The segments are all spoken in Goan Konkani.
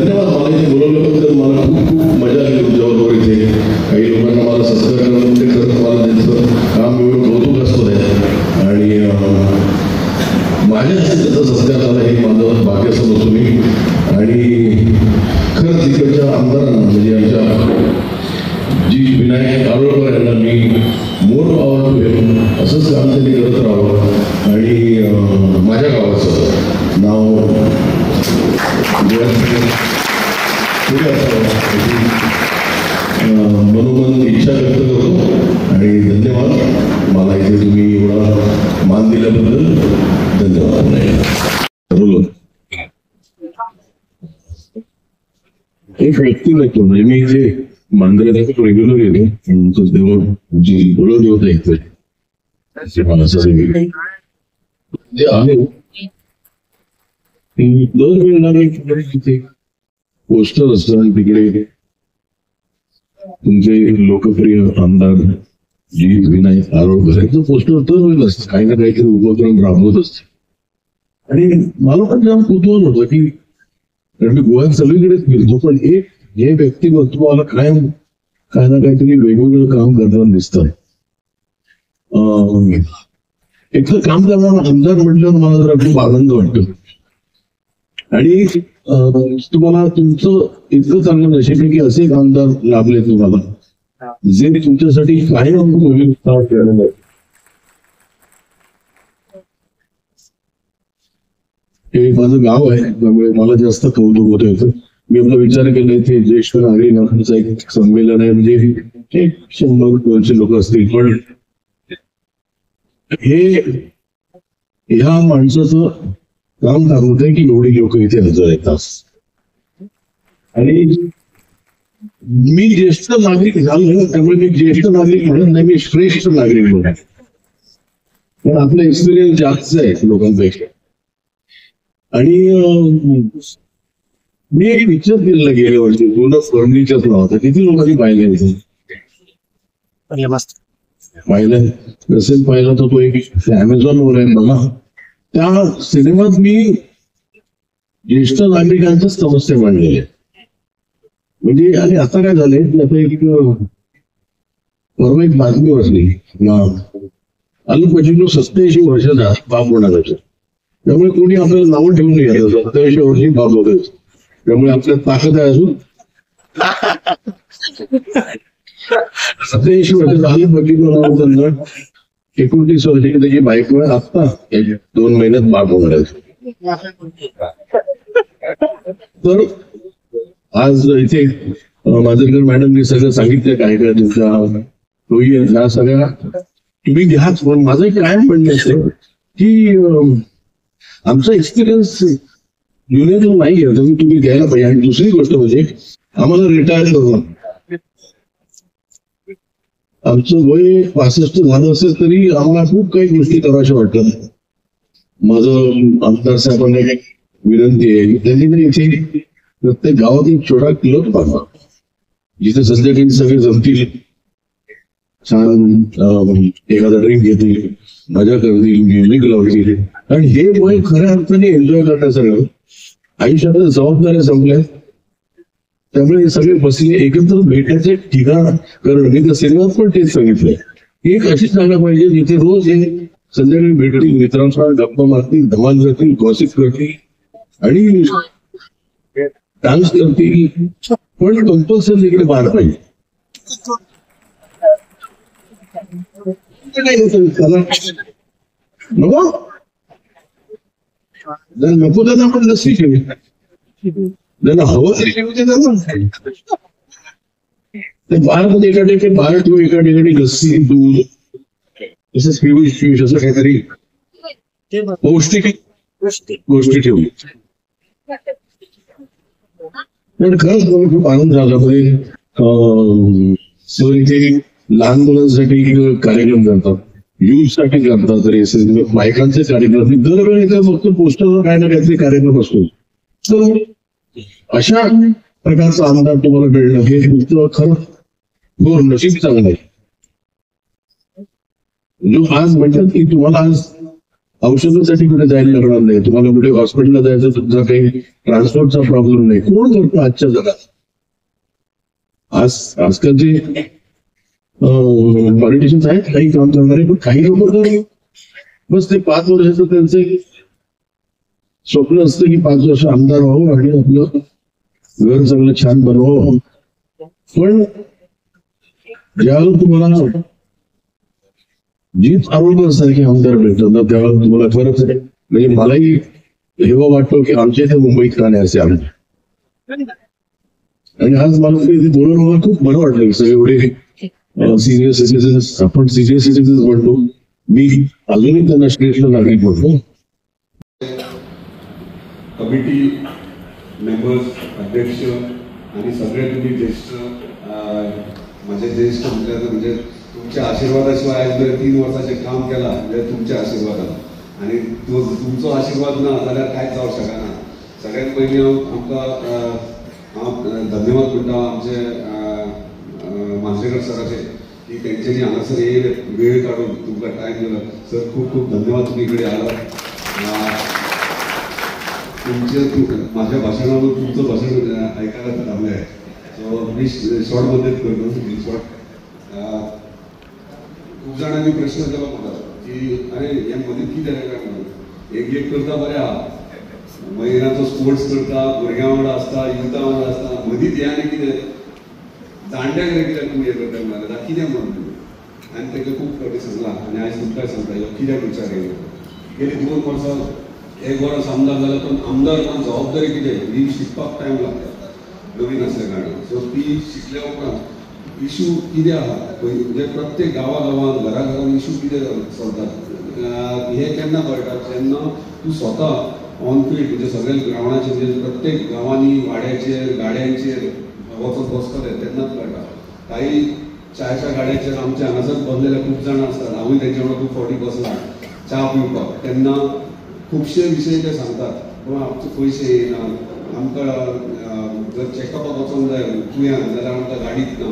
धन्यवाद मला इथे बोलवल्याबद्दल. मला खूप खूप मजा आली तुमच्याबरोबर इथे. काही लोकांना मला सत्कार करून ते खरंच मला त्यांचं काम एवढं कौतुकास्पद आहे आणि माझ्या हस्ते त्याचा सत्कार झाला हे माझं भाग्य समजतो मी. आणि खरंच इकडच्या आमदारांना म्हणजे आमच्या जी विनायक आरोळकर यांना मी मोर पॉवर टू हिम, असंच काम त्यांनी करत राहावं आणि माझ्या गावाचं नाव गोव्यात पुढे असावं अशी मनोमन इच्छा व्यक्त करतो. आणि धन्यवाद मला इथे तुम्ही एवढा मान दिल्याबद्दल. धन्यवाद. एक व्यक्ती लागतो म्हणजे मी जे मांजरेला रेग्युलर येतो तेव्हा जी बोलवली होतं इथे जे आहे दरवेळेला तिथे पोस्टर असतं आणि तिकडे तुमचे लोकप्रिय आमदार जी विनायक आरोळकर यांचं पोस्टर दरवेळेला असतं, काही ना काहीतरी उपक्रम राबवत असते. आणि मला पण जाम कुतूहल होतं की कारण मी गोव्यात सगळीकडेच फिरतो, पण एक हे व्यक्तिमत्व मला कायम काही ना काहीतरी वेगवेगळं काम करताना दिसतं. एक तर काम करणारा आमदार म्हटल्यावर मला जरा खूप आनंद वाटतो. आणि तुम्हाला तुमचं इतकं चांगलं नशीब आहे की असे एक आमदार लाभले तुम्हाला जे तुमच्यासाठी कायम हे माझं गाव आहे त्यामुळे मला जास्त कौतुक होत होतं. मी आपला विचार केला इथे ज्येष्ठ नागरिकांचं एक संमेलन आहे, म्हणजे एक 100-200 लोक असतील, पण हे ह्या माणसाचं काम दाखवतंय की एवढी लोक इथे हजर आहेत. आणि मी ज्येष्ठ नागरिक झालो त्यामुळे मी ज्येष्ठ नागरिक म्हणून नाही, मी श्रेष्ठ नागरिक म्हणून, पण आपला एक्सपिरियन्स जास्त आहे लोकांपेक्षा. आणि मी एक पिक्चर केलेला गेल्या वर्षी, जुनं फर्निचर नाव होतं, किती लोकांनी पाहिलं पाहिलं नसेल पाहिलं तर तो एक अमेझॉन वर आहे बघा. त्या सिनेमात मी ज्येष्ठ नागरिकांच्याच समस्या मांडलेल्या. म्हणजे आणि आता काय झालंय की आता एक परवा एक बातमी वाचली, अल पचिनो 87 वर्षाचा बाप होणार, त्यामुळे कोणी आपल्याला नावं ठेवून नाही घ्यायचं. 87 वर्षी बाप होते, त्यामुळे आपल्यात ताकद आहे अजून. 87 वर्षाचा अल पचिनो नाव त्यांना 29 वर्षाची त्याची बायको आहे, आत्ता 2 महिन्यात बाप होणार आहे. तर आज इथे मांजरेकर मॅडमनी सगळं सांगितलं काय काय तुमच्या सोयी ह्या सगळ्या तुम्ही घ्याच, पण माझं काय म्हणणं असं की आमचा एक्सपिरियन्स युनियन नाही आहे, तुम्ही घ्यायला पाहिजे. आणि दुसरी गोष्ट म्हणजे आम्हाला रिटायर करून आमचं वय 65 झालं असेल तरी आम्हाला खूप काही गोष्टी करायच्या वाटतात. माझं आमदार साहेबांना एक विनंती आहे, त्यांनी तरी इथे प्रत्येक गावात एक छोटा क्लब बांधला जिथे संध्याकाळी सगळे जमतील, छान एखादा ड्रिंक घेतील, मजा करतील, म्युझिक लावतील. कारण हे वय खऱ्या अर्थाने एन्जॉय करण्यासारखं, आयुष्यातल्या जबाबदाऱ्या संपल्या, त्यामुळे सगळे बसले एकत्र भेटण्याचे ठिकाण करणं. मी तर सिनेमात पण तेच सांगितलंय, एक अशी जागा पाहिजे जिथे रोज हे संध्याकाळी भेटतील, मित्रांसोबत गप्पा मारतील, धमाल करतील, गॉसिप करतील आणि डान्स करतील, पण कंपल्सरी इकडे बाहेर पाहिजे. नको नको त्यांना आपण लस्सी ठेवू, ज्यांना हवं ते ठेवू त्यांना. ते बाहेरमध्ये एका ठिकाणी बाहेर ठेवू, एका ठिकाणी लस्सी, दूध, तसंच पियुष असं काहीतरी पौष्टिक गोष्टी ठेवू. पण खरंच मला खूप आनंद झाला. इथे लहान मुलांसाठी कार्यक्रम करतात, युथ साठी करतात, रेसेस, बायकांचे कार्यक्रम, दरवेळी इथे फक्त पोस्टरवर काही ना काहीतरी कार्यक्रम असतो. तर अशा प्रकारचा आमदार तुम्हाला मिळणं हे तुमचं खरं थोर नशीब चांगलं आहे. जो आज म्हणतात की तुम्हाला आज औषधासाठी कुठे जायला लागणार नाही, तुम्हाला कुठे हॉस्पिटलला जायचं तुमचा काही ट्रान्सपोर्टचा प्रॉब्लेम नाही. कोण करतं आजच्या जगात? आज आजकाल जे पॉलिटिशियन्स आहेत काही काम करणारे, पण काही लोक तर बस ते 5 वर्षाचं त्यांचं एक स्वप्न असतं की 5 वर्ष आमदार व्हावं आणि आपलं घर चांगलं छान बनवावं. पण ज्यावेळेला तुम्हाला जीत आरोळकर सारखे आमदार भेटतात ना, त्यावेळेला तुम्हाला खरंच म्हणजे मलाही हेवा वाटतो की आमच्या इथे मुंबईत का नाही असे आमदार. आणि आज मला इथे बोलून मला खूप बरं वाटलं. सगळे एवढे सिनियर सिटीजन्स, आपण सिनियर सिटीजन्स म्हणतो, मी अजूनही त्यांना श्रेष्ठ नागरिक म्हणतो. कमिटी मेंबर्स, अध्यक्ष आणि सगळे तुम्ही ज्येष्ठ, माझे ज्येष्ठ म्हटलं तर म्हणजे तुमच्या आशीर्वादाशिवाय आज जर 3 वर्षाचे काम केला म्हणजे तुमच्या आशीर्वादान, आणि तो तुमचो आशीर्वाद ना जाल्यार कांयच जावंक शकना. सगळ्यात पयलीं हांव आमकां हांव धन्यवाद म्हणटा आमचे मांजरेकर सराचे की तेंच्यांनी हांगासर येयले वेळ काडून तुमकां टायम दिलो. सर खूब खूब धन्यवाद तुमी इकडे आलात. तुमचे माझ्या भाषणावर तुमचं भाषण ऐकायला थांबले आहे. सो मी शॉर्टमध्येच करतो. इन शॉर्ट खूप जाणांनी प्रश्न केला म्हाका की अरे हे मदीं कितें जालें काय म्हणून. एक एक करता बरें आहा, महिलांचो स्पोर्ट्स करता, भुरग्यां वांगडा आसता, युथा वांगडा आसता, मदींच हें आनी कितें जाणट्या कडेन कित्याक तुमी हें करता म्हणल्यार कितें म्हणून तुमी. आनी ताका खूब फावटी सांगलां आनी आयज तुमकांय सांगता ह्यो कित्याक विचार येयलो. गेली 2 वर्सां एक वर्स आमदार जाल्यार पण आमदार पण जबाबदारी कितें ही शिकपाक टायम लागता नवीन आसल्या कारणान. सो ती शिकल्या उपरांत इशू कितें आहा म्हणजे प्रत्येक गांवा गांवांत घरा घरान इशू कितें चलतात हें केन्ना कळटा जेन्ना तूं स्वता ऑन फील्ड म्हणजे सगळे ग्रावंडाचेर म्हणजे प्रत्येक गांवांनी वाड्याचेर गाड्यांचेर वचत बसतले तेन्नाच कळटा. काही च्याच्या गाड्याचेर आमच्या हांगासर बसलेले खूब जाणां आसतात, हांवूय तेंच्या वांगडा खूब फावटी बसला च्या पिवपाक, तेन्ना खुबशे विशय ते सांगतात बाबा आमचे पयशे येयना, आमकां जर चॅकअपाक वचोंक जाय तुयां जाल्यार आमकां गाडीच ना,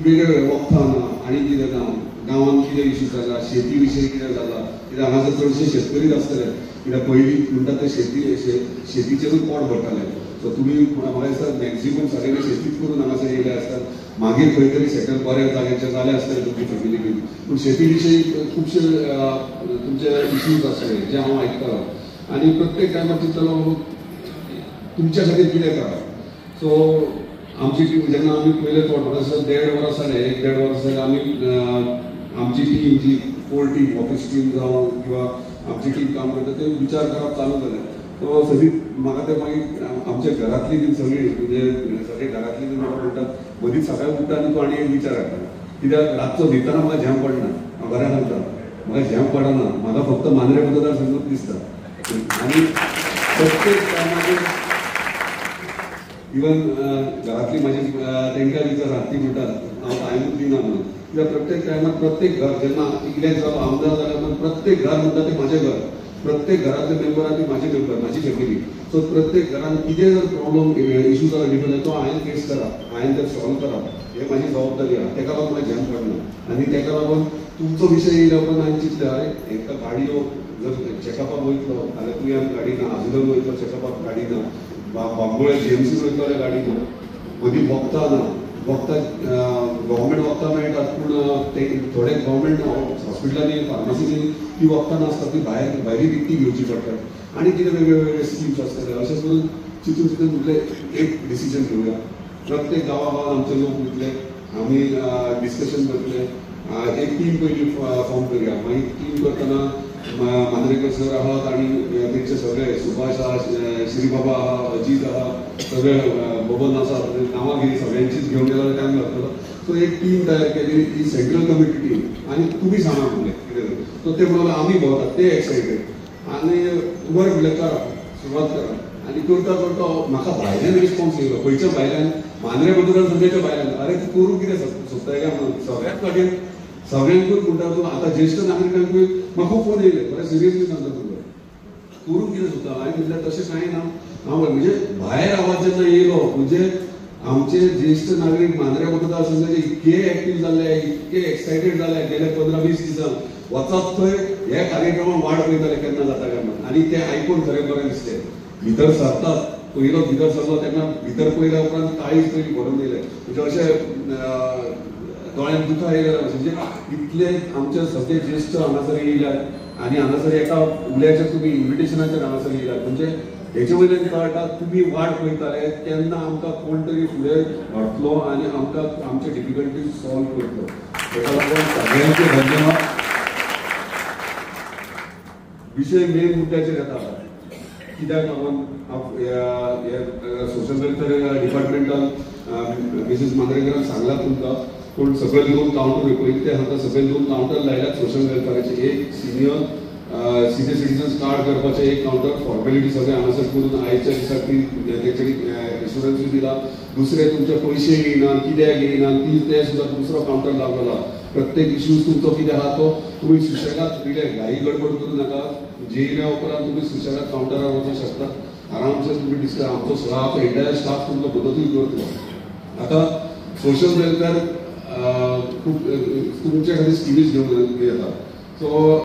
वेगळे वेगळे वखदां ना आनी कितें ना, गांवांत कितें इशू जाला, शेती विशयी कितें जाला, कित्याक हांगासर चडशे शेतकरीच आसतले, कित्याक पयलीं म्हणटा ते शेतीचेरूच पोट भरताले. सो तुमी म्हाका दिसता मॅक्झिमम सगळे शेतीच करून हांगासर येयले आसतात, मागीर खंय तरी सेटल बऱ्या जाग्याचेर जाले आसतले तुमची फॅमिली बीन, पूण शेती विशयी खुबशे तुमचे इश्यूज आसले जे हांव आयकतालो आनी प्रत्येक टायमार चिंततालो तुमच्या खातीर कितें करप. सो आमची टीम जेन्ना आमी पयले फावट म्हाका दिसता 1.5 वर्स जालें, 1-1.5 वर्स जालें आमी आमची टीम जी कोर टीम ऑफिस टीम जावं किंवा आमची टीम काम करता ते विचार करप चालू जालें. सो सदींच म्हाका ते मागीर आमच्या घरांतली बीन सगळी म्हणजे सगळे घरांतली बीन म्हाका म्हणटात मदींच सकाळी उठ्ठा आनी तूं आनी एक विचार हाडटा, कित्याक रातचो न्हिदतना म्हाका झेम पडना, हांव घरा सांगता म्हाका झेम पडना, म्हाका फक्त मांद्रे मतदारसंघूच दिसता. आनी प्रत्येक टायमाचेर इवन घरांतली म्हाजी तेंकां विचारात ती म्हणटात हांव टायमूच दिना म्हणून, कित्याक प्रत्येक टायमार प्रत्येक घर जेन्ना इतलें जालो आमदार जाल्यार उपरांत प्रत्येक घर म्हणटा तें म्हाजें घर, प्रत्येक घरांतले मेंबर आहा ती म्हाजी मेंबर, म्हाजी फॅमिली. सो प्रत्येक घरान कितें जर प्रॉब्लम इशू जालो डिफरंट तो हांवें फेस करप, हांवें ते सॉल्व करप हें म्हाजी जबाबदारी आहा. तेका लागून म्हाका झेम पडना आनी तेका लागून तुमचो विशय येयल्या उपरांत हांवें चिंतलें अरे एका गाडयो जर चॅकअपाक वयतलो जाल्यार तुवें गाडी ना, आजुनूय वयतलो चॅकअपाक गाडी ना, बांबोळे जीएमसीन वयतलो जाल्यार गाडी ना, मदीं वखदां ना, वखदां गव्हर्मेंट वखदां मेळटात पूण ते थोडे गव्हर्मेंट हॉस्पिटलांनी फार्मासींनी ती वखदां नासतात, ती भायर भायरी विकती घेवची पडटात आनी कितें वेगळे वेगळे स्किम्स आसतले. अशें करून चिंतून चिंतून म्हटलें एक डिसिजन घेवया. प्रत्येक गांवा गांवान आमचे लोक वयतले, आमी डिस्कशन करतले, एक टीम पयली फॉर्म करुया. मागीर टीम करतना मांद्रेकर सर आहात आनी तेंचे सगळे सुभाष आहा, श्रीबाबा आहा, अजीत आहा, सगळे बबन आसा, नांवां घेली सगळ्यांचीच घेवन गेल्यार टायम लागतलो. सो एक टीम तयार केली ती सेंट्रल कमिटी टीम आनी तुमी सांगा म्हणलें कितें. सो ते म्हणून आमी भोंवतात ते एक्सायटेड आनी बरें म्हणलें करा, सुरवात करा. आनी करता करता म्हाका भायल्यान रिस्पॉन्स येयलो, खंयच्या भायल्यान मांद्रे मतदारसंघाच्या भायल्यान, अरे तूं करूंक कितें सोदताय काय म्हणून सगळ्यात कठीण सगळ्यांकूच म्हणटा तूं आतां ज्येश्ठ नागरिकांकूय म्हाका खूब फोन येयले, बरें सिरियसली सांगता तुका करूंक कितें सोदता. हांवें म्हणल्यार तशें कांय ना, हांव म्हणजे भायर आवाज जेन्ना येयलो म्हणजे आमचे ज्येश्ठ नागरीक मांद्रे मतदारसंघाचे इतके एक्टीव जाल्ले, इतके एक्सायटेड जाल्ले गेले 15-20 दिसांक वचत थंय हे कार्यक्रमाक वाट पळयताले केन्ना जाता काय म्हणून. आनी तें आयकून खरें बरें दिसलें. भितर सरतात पयलो भितर सरलो तेन्ना भितर पयल्या उपरांत काळीज पयलीं भरून येयलें, म्हणजे अशें दोळ्यांत दुखां येयलें. म्हणजे इतले आमचे सगळे ज्येश्ठ हांगासर येयल्यात आनी हांगासर एका उल्याचेर तुमी इन्विटेशनाचेर हांगासर येयल्यात, म्हणजे हेचे वयल्यान कळटा तुमी वाट पळयताले केन्ना आमकां कोण तरी फुडें व्हरतलो आनी आमकां आमचे डिफिकल्टीज सॉल्व करतलो. ताका लागून सगळ्यांचे धन्यवाद. विशय मेन मुद्द्याचेर येता, कित्याक लागून सोशल वेलफेअर डिपार्टमेंटान मिसेस मांद्रेकरान सांगलां तुमकां, पूण सकयल दोन कावंटर पयलीं ते सांगता, सकयल दोन कावंटर लायल्यात सोशल वेलफेअराचे, एक सिनियर सिटीजन्स कार्ड करपाचें एक कावंटर, फॉर्मेलिटी सगळें हांगासर करून आयच्या दिसाक ती तेंच्यांनी एश्युरन्सूय दिला. दुसरें तुमचे पयशे येयना कित्याक येयना ती ते सुद्दां दुसरो कावंटर लावलेलो. प्रत्येक इश्यूज तुमचो कितें आहा तो तुमी सुशेगाद रिलॅक्स, घाई गडबड करूं नाका. जेयल्या उपरांत तुमी सुशेगाद कावंटरार वचूंक शकता, आरामसे तुमी डिस्कस. आमचो सगळो आमचो एंटायर स्टाफ तुमकां मदतूय करतलो. आतां सोशल वेलफेअर खूब तुमच्या खातीर स्किमीज घेवन येतात. सो